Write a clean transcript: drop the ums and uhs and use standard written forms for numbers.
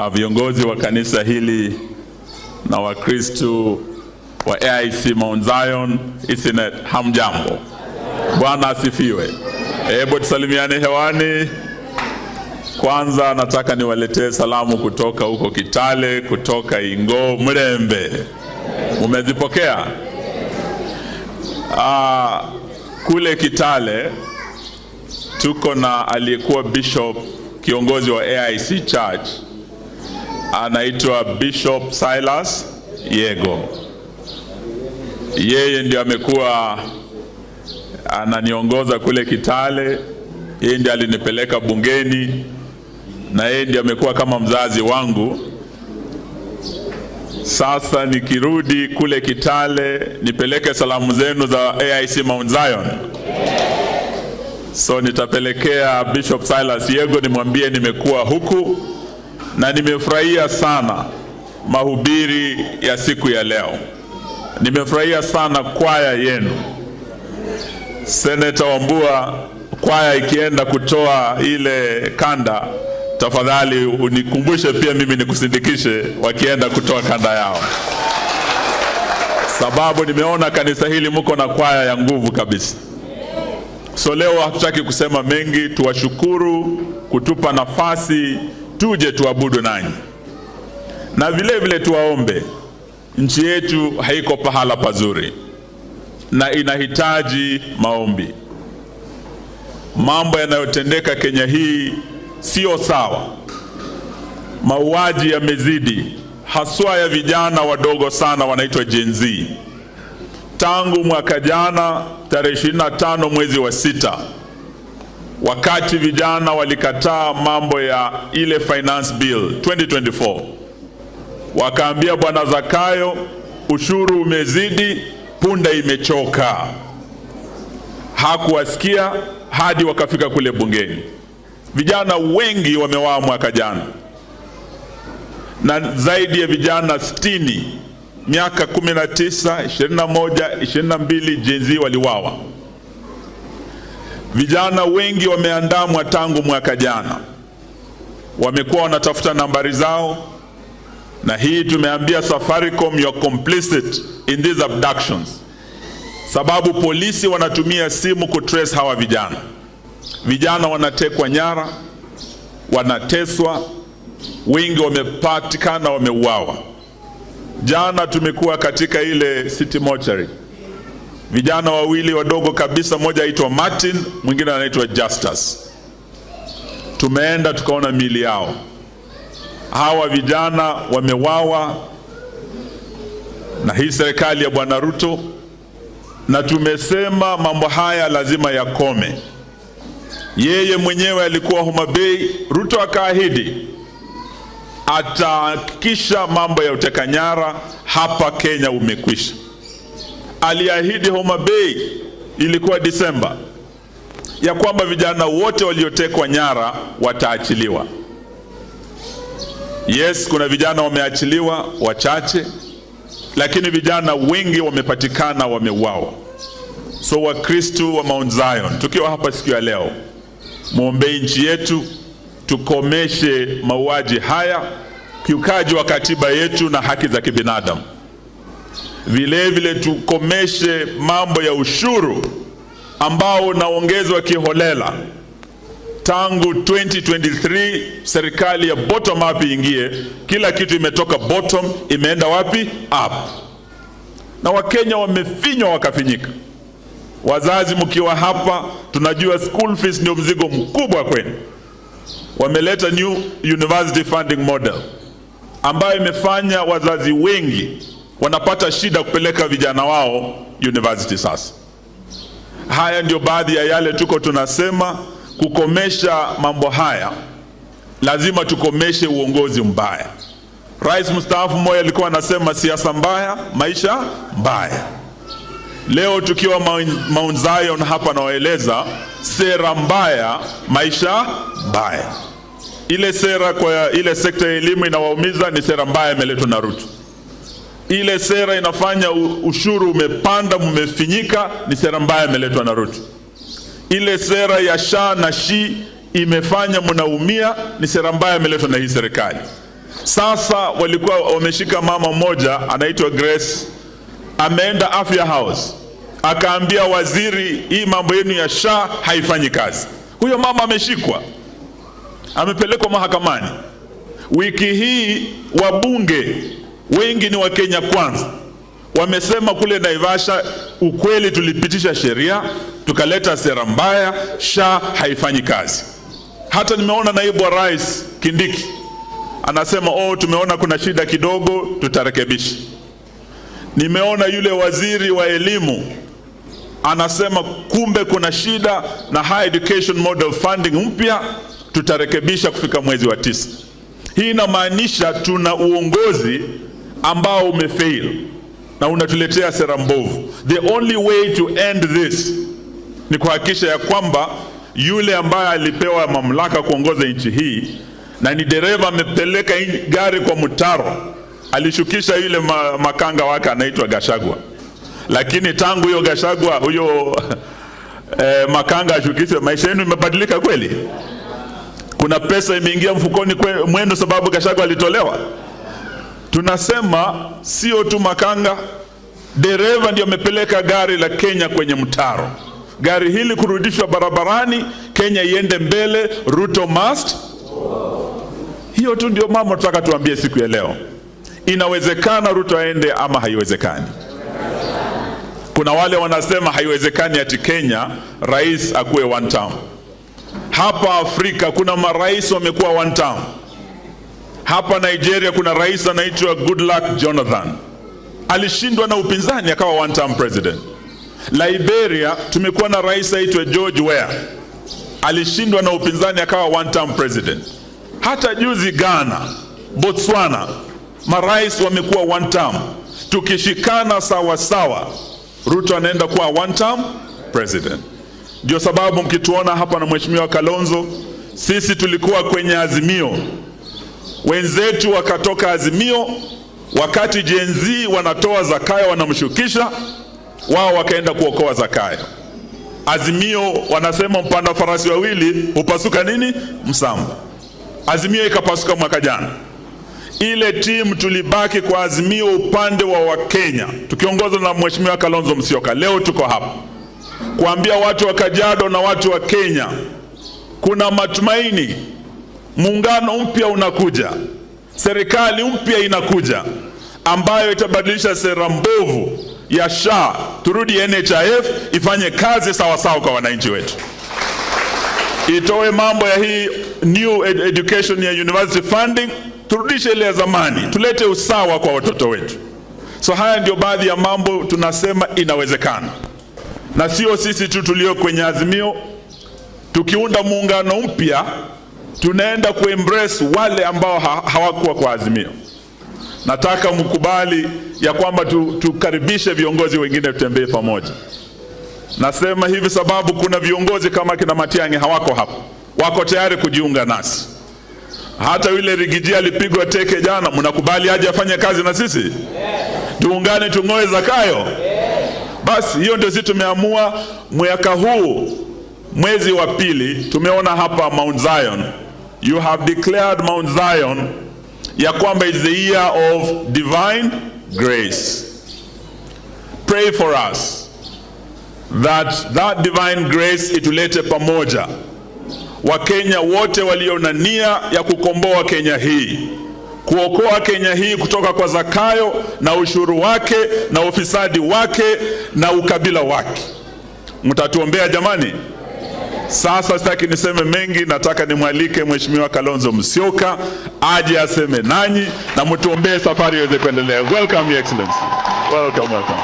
Viongozi wa kanisa hili na Wakristo wa AIC Mount Zion Isinet, hamjambo. Bwana asifiwe. Hebu tusalimiane hewani. Kwanza nataka niwaletee salamu kutoka huko Kitale, kutoka Ingo Mlembe. Mumezipokea? Kule Kitale tuko na aliyekuwa bishop kiongozi wa AIC Church, anaitwa Bishop Silas Yego. Yeye ndio amekuwa ananiongoza kule Kitale, yeye ndiye alinipeleka bungeni na yeye ndiye amekuwa kama mzazi wangu. Sasa nikirudi kule Kitale nipeleke salamu zenu za AIC Mount Zion. So nitapelekea Bishop Silas Yego, nimwambie nimekuwa huku na nimefurahia sana mahubiri ya siku ya leo. Nimefurahia sana kwaya yenu. Senator Wambua, kwaya ikienda kutoa ile kanda, tafadhali unikumbushe pia mimi nikusindikishe wakienda kutoa kanda yao. Sababu nimeona kanisa hili mko na kwaya ya nguvu kabisa. So leo hatutaki kusema mengi, tuwashukuru kutupa nafasi tuje tuabudu nanyi. Na vile vile tuwaombe, nchi yetu haiko pahala pazuri na inahitaji maombi. Mambo yanayotendeka Kenya hii sio sawa. Mauaji yamezidi, haswa ya vijana wadogo sana wanaitwa Gen Z. Tangu mwaka jana tarehe 25 mwezi wa 6, wakati vijana walikataa mambo ya ile finance bill 2024, wakaambia Bwana Zakayo, ushuru umezidi, punda imechoka. Hakuwasikia hadi wakafika kule bungeni. Vijana wengi wamewaa mwaka jana, na zaidi ya vijana 60 miaka 19, 21, 22 Gen Z waliwawa. Vijana wengi wameandamwa tangu mwaka jana, wamekuwa wanatafuta nambari zao, na hii tumeambia Safaricom, you are complicit in these abductions. Sababu polisi wanatumia simu kutrace hawa vijana. Vijana wanatekwa nyara, wanateswa, wengi wamepatikana wameuawa. Jana tumekuwa katika ile city mortuary. Vijana wawili wadogo kabisa, mmoja anaitwa Martin, mwingine anaitwa Justus. Tumeenda tukaona miili yao. Hawa vijana wamewawa na hii serikali ya Bwana Ruto, na tumesema mambo haya lazima yakome. Yeye mwenyewe alikuwa Homa Bay, Ruto akaahidi atahakikisha mambo ya uteka nyara hapa Kenya umekwisha. Aliahidi Homa Bay, ilikuwa Disemba, ya kwamba vijana wote waliotekwa nyara wataachiliwa. Yes, kuna vijana wameachiliwa wachache, lakini vijana wengi wamepatikana wameuawa. So Wakristo wa Mount Zion, tukiwa hapa siku ya leo, muombe nchi yetu, tukomeshe mauaji haya, kiukaji wa katiba yetu na haki za kibinadamu. Vile vile tukomeshe mambo ya ushuru ambao unaongezwa kiholela. Tangu 2023 serikali ya bottom up ingie, kila kitu imetoka bottom imeenda wapi? Up. Na Wakenya wamefinywa wakafinyika. Wazazi mkiwa hapa, tunajua school fees ndio mzigo mkubwa kwenu. Wameleta new university funding model ambayo imefanya wazazi wengi wanapata shida kupeleka vijana wao university sasa. Haya ndio baadhi ya yale tuko tunasema. Kukomesha mambo haya lazima tukomeshe uongozi mbaya. Rais mstaafu Moi alikuwa anasema siasa mbaya, maisha mbaya. Leo tukiwa Mount Zion hapa nawaeleza sera mbaya, maisha mbaya. Ile sera kwa ile sekta ya elimu inawaumiza ni sera mbaya imeletwa na Ruto. Ile sera inafanya ushuru umepanda, mmefinyika, ni sera mbaya imeletwa na Ruto. Ile sera ya SHA na SHI imefanya mnaumia, ni sera mbaya imeletwa na hii serikali. Sasa walikuwa wameshika mama mmoja anaitwa Grace, ameenda Afya House akaambia waziri, hii mambo yenu ya SHA haifanyi kazi. Huyo mama ameshikwa, amepelekwa mahakamani. Wiki hii wabunge wengi ni wa Kenya Kwanza wamesema kule Naivasha, ukweli tulipitisha sheria tukaleta sera mbaya, SHA haifanyi kazi. Hata nimeona naibu wa rais Kindiki anasema oh, tumeona kuna shida kidogo, tutarekebisha. Nimeona yule waziri wa elimu anasema kumbe kuna shida na higher education model funding mpya, tutarekebisha kufika mwezi wa 9. Hii inamaanisha tuna uongozi ambao umefail na unatuletea sera mbovu. The only way to end this ni kuhakikisha ya kwamba yule ambaye alipewa mamlaka kuongoza nchi hii na ni dereva amepeleka gari kwa mtaro, alishukisha yule makanga wake anaitwa Gachagua. Lakini tangu hiyo Gachagua huyo makanga ashukishwe, maisha yenu imebadilika kweli? Kuna pesa imeingia mfukoni mwenu sababu Gachagua alitolewa? Tunasema sio tu makanga, dereva ndio amepeleka gari la Kenya kwenye mtaro. Gari hili kurudishwa barabarani, Kenya iende mbele, Ruto must. Hiyo tu ndio mama tunataka tuambie siku ya leo. Inawezekana Ruto aende ama haiwezekani? Kuna wale wanasema haiwezekani ati Kenya rais akuwe one term. Hapa Afrika kuna marais wamekuwa one term. Hapa Nigeria kuna rais anaitwa Goodluck Jonathan, alishindwa na upinzani akawa one term president. Liberia tumekuwa na rais aitwa George Weah, alishindwa na upinzani akawa one term president. Hata juzi Ghana, Botswana, marais wamekuwa one term. Tukishikana sawa sawa, Ruto anaenda kuwa one term president. Ndio sababu mkituona hapa na Mheshimiwa Kalonzo, sisi tulikuwa kwenye Azimio, wenzetu wakatoka Azimio. Wakati Gen Z wanatoa Zakayo wanamshukisha, wao wakaenda kuokoa Zakayo. Azimio wanasema mpanda farasi wawili hupasuka nini? Msamba. Azimio ikapasuka mwaka jana. Ile timu tulibaki kwa Azimio upande wa Wakenya tukiongozwa na Mheshimiwa Kalonzo Musyoka. Leo tuko hapa kuambia watu wa Kajiado na watu wa Kenya kuna matumaini. Muungano mpya unakuja, serikali mpya inakuja ambayo itabadilisha sera mbovu ya SHA, turudi NHIF ifanye kazi sawa sawa kwa wananchi wetu, itoe mambo ya hii new education ya university funding, turudishe ile ya zamani, tulete usawa kwa watoto wetu. So haya ndio baadhi ya mambo tunasema inawezekana, na sio sisi tu tulio kwenye Azimio. Tukiunda muungano mpya tunaenda kuembrace wale ambao hawakuwa kwa Azimio. Nataka mkubali ya kwamba tukaribishe viongozi wengine tutembee pamoja. Nasema hivi sababu kuna viongozi kama kina Matiang'i hawako hapa, wako tayari kujiunga nasi. Hata yule Rigiji alipigwa teke jana, mnakubali aje afanye kazi na sisi? Yeah. Tuungane tung'oe Zakayo? Yeah. Basi hiyo ndio sisi tumeamua mwaka huu mwezi wa pili. Tumeona hapa Mount Zion, you have declared Mount Zion ya kwamba is the year of divine grace. Pray for us that that divine grace itulete pamoja Wakenya wote walio na nia ya kukomboa Kenya hii, kuokoa Kenya hii kutoka kwa Zakayo na ushuru wake na ufisadi wake na ukabila wake. Mtatuombea jamani? Sasa sitaki niseme mengi, nataka nimwalike Mheshimiwa Kalonzo Musyoka aje aseme nanyi na mtuombee safari iweze kuendelea. Welcome, Your Excellency. Welcome, welcome.